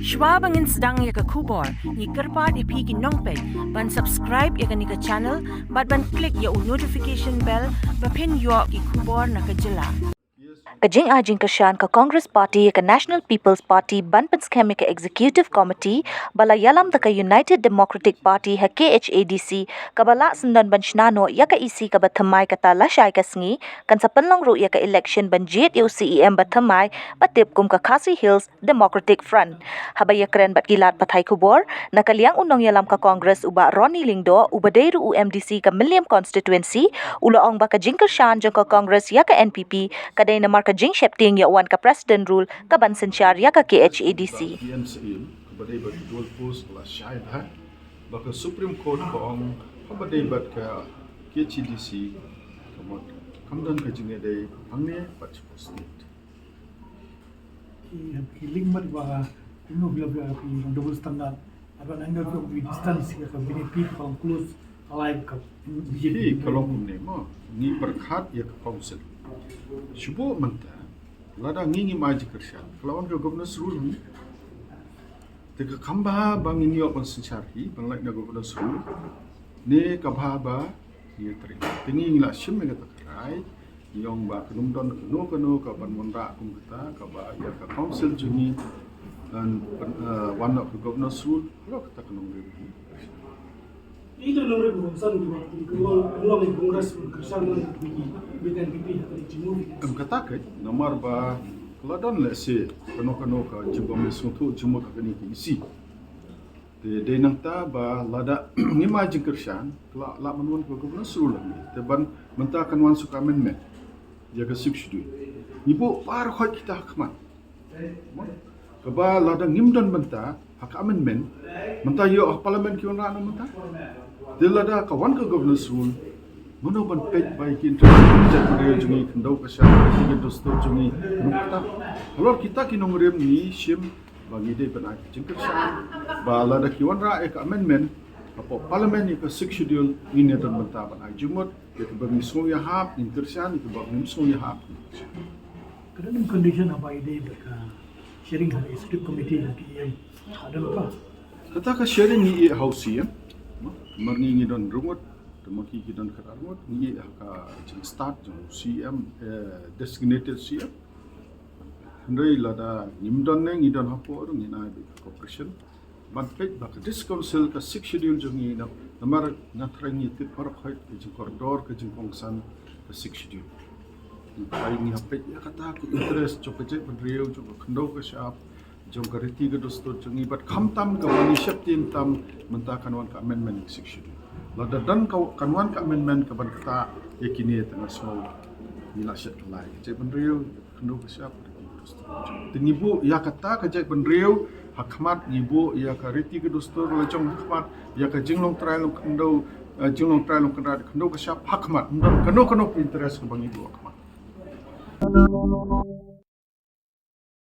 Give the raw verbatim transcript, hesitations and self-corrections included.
Shwa ba ngin sdang ïa ka khubor, ngi kyrpad ïa phi ki nongpeit ban subscribe ïa kane ka channel bad ban click ïa u notification bell ba phin ïoh ki khubor na ka jylla. Ka jingai jingkyrshan ka Congress Party ïa ka National People's Party ban pynskhem ïa ka Executive Committee ba la ïalam da ka United Democratic Party ha K H A D C, kaba la syndon ban shna noh ïa ka E C kaba thymmai kata lashai ka sngi, kan sa pynlong ruh ïa ka election ban jied ïa u C E M ba thymmai ba tip kum ka Khasi Hills Democratic Front. Haba ïakren bad ki lad pathai khubor, na ka liang u nongïalam ka Congress u Bah Ronnie Lyngdoh, uba dei ruh u M D C ka Mylliem Constituency, u la ong ba ka jingkyrshan jong ka Congress ïa ka N P P ka dei namar ka jingsheptieng ïa u wan ka President Rule kaban synshar ïa ka K H A D C. P M C L, kaba dei ba ka dual post ka la shai bha, ba ka Supreme Court ka ong, kaba dei bad ka K H A D C, ka mut kam don ka jingïadei hangne bad sha state. Ki, ki link mat ba ki no bila bila ki double standard. Aba nang da ki distance ïa ka B J P ka long close allied ka B J P. Ki ka long kumne mo, ngi pyrkhat ïa ka council. Shu buh mynta, lada ngi ngim ai jingkyrshan, ka la wan ka Governor's Rule hangne. Te ka kam bha ba ngin ïoh ban synshar hi, ban lait na Governor's Rule. Ne ka bha ba ngi trei. Te ngi ngi la shim ïa kata ka rai, ngi ong ba kan ym don kano kano kaban wanrah kum kata, kaba ïa ka council jong ngi, kan, eh, wan noh ka Governor's Rule, halor kata ka nongrim. Ito nongrim kongsan ki ba ki long, long ki Congress kyrshan lang ki, ki N P P ha ka jingmut. Em, kata ka namar ba ka la don lehse kano kano ka jingbym sngewthuh jingmut ha kane ka E C. Te dei nangta ba lada ngim ai jingkyrshan, ka la, la ban wan ka Governor's Rule hangne. Te ban mynta kan wan suk amendment ïa ka Sixth Schedule. Ngi buh baroh khoit kita ha khmat. Kaba lada ngim don bynta ha ka amendment, mynta ïoh ha Parliament ki wanrah noh mynta. Te lada ka wan ka Governor's Rule, mano ban peit ba ïa ki interest ka jaitbynriew jong ngi, khyndew ka shyiap, ka dustur jong ngi, mano kata. Halor kita ki nongrim ngi shim ba ngi dei ban ai jingkyrshan, ba lada ki wanrah ïa ka amendment hapoh Parliament ïa ka Sixth Schedule, ngin ïa don bynta ban ai jingmut. Ïa kaba ngi sngewïahap ngin kyrshan, ïa kaba ngim sngewïahap ngin kyrshan. Ka don condition haba ïadei bad ka sharing ha Executive Committee ha ka E M. Ka don ba kata ka sharing ngi ïeh ha u C E M. Namar ngi ngi don arngut, te ma ki ki don khatar arngut, ngi ïeh ha ka jingstad jong u C E M, eh, designated C E M. Hynrei lada ngim don ne ngi don hapoh ruh ngin ai beit ka cooperation ban peit ba ka District Council ka Sixth Schedule jong ngi, namar nga tharai ngi tip baroh khoit ka jingkordor ka jingkongsan ka Sixth Schedule. Nga tharai ngi hap peit ïa kata ka interest jong ka jaitbynriew, jong ka khyndew ka shyiap, jong ka riti ka dustur jong ngi, bad khamtam kaba ngi sheptieng tam mynta kan wan ka amendment ka Sixth Schedule. Lada don ka, kan wan ka amendment kaban ktah ïa kine, te nga sngew ngi la shet kyllai ka jaitbynriew, khyndew ka shyiap. Te ngi buh ïa kata ka jaitbynriew ha khmat, ngi buh ïa ka riti ka dustur la jong ha khmat, ïa ka jinglong trai long khyndew, eh, jinglong trai long kynrad khyndew ka shyiap ha khmat. Ym don kano kano ka interest kaba ngi buh ha khmat.